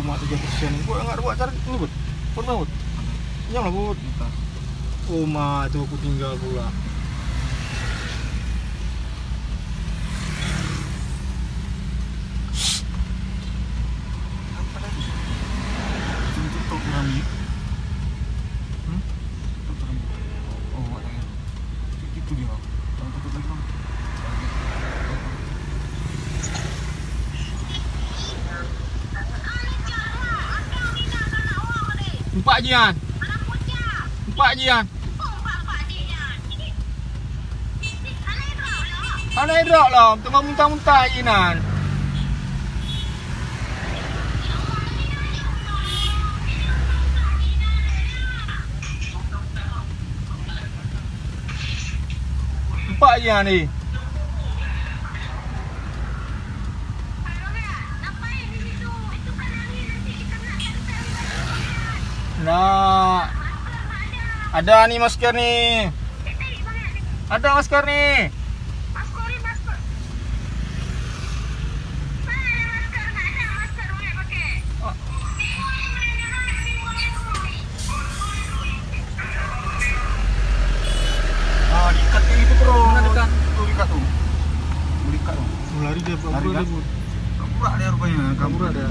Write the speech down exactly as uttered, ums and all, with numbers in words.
Mak tujuh persen. Buat enggak buat cara ni, Bud? Pernah, Bud? Nyam lah, Bud. Oh, ma, tu aku tinggal pula. Apa lagi? Tutup rami. Hmm? Tutup rami. Oh, ada ya. Itu dia. Jangan tutup lagi, Bang. Empat jian. Empat jian. Hana idrop lom, teungoh muntah-muntah inan. Empat jian ni. Nah, ada ni masker ni. Ada masker ni. Ah, diikat kayak gitu terus. Mana dekat? Tu diikat tu. Diikat tu. Oh, lari dia, lari kan? Kabur dia rupanya. Kabur dia.